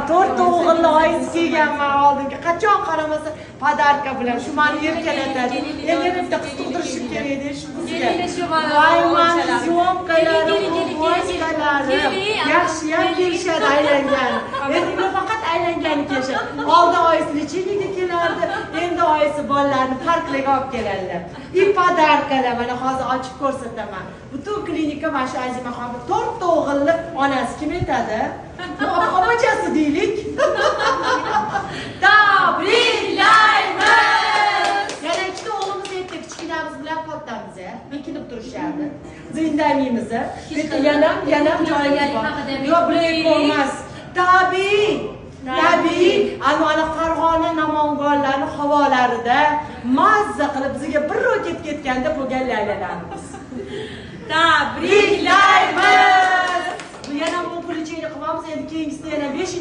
To'rtta o'g'illi oyisi kelganman oldimga. Qachon qaramasa, подарка bilan shu mani erkalatadi. Endi yana bitta qiz tug'dirishim kerak edi shu qizga. Kelinglar shu mani Voy, mani o'g'ilchalar. съёмка larim, Keling, keling, keling, voykalarim. keling. Yaxshiyam kelishadi aylangani. Endi ular faqat aylangani kelishadi. Oldin oyisi лечение ga kelardi, endi oyisi bolalarni parklarga olib keladilar. И подарка lar mana hozir ochib ko'rsataman. Butun klinika mana shu Azimaxon to'rtta o'g'illi onasi kim aytadi? Opachasi deylik. Tabriklaymiz! Yana ikkita o'g'limiz aytdi, kichkinamiz bilan kattamiz, bekinib turishardi. Biz indamaymiz. Bu yerda yanam joyimiz bor. Yo'q, bular emas. Tabiiy. Tabiiy, ana Farg'ona, Namanganlarni havolarida mazza qilib bizga bir roket ketganda bo'lgan laylalarimiz. Tabriklaymiz! Tabriklaymiz! Yana bu лечение qilamiz, endi keyingisida yana 5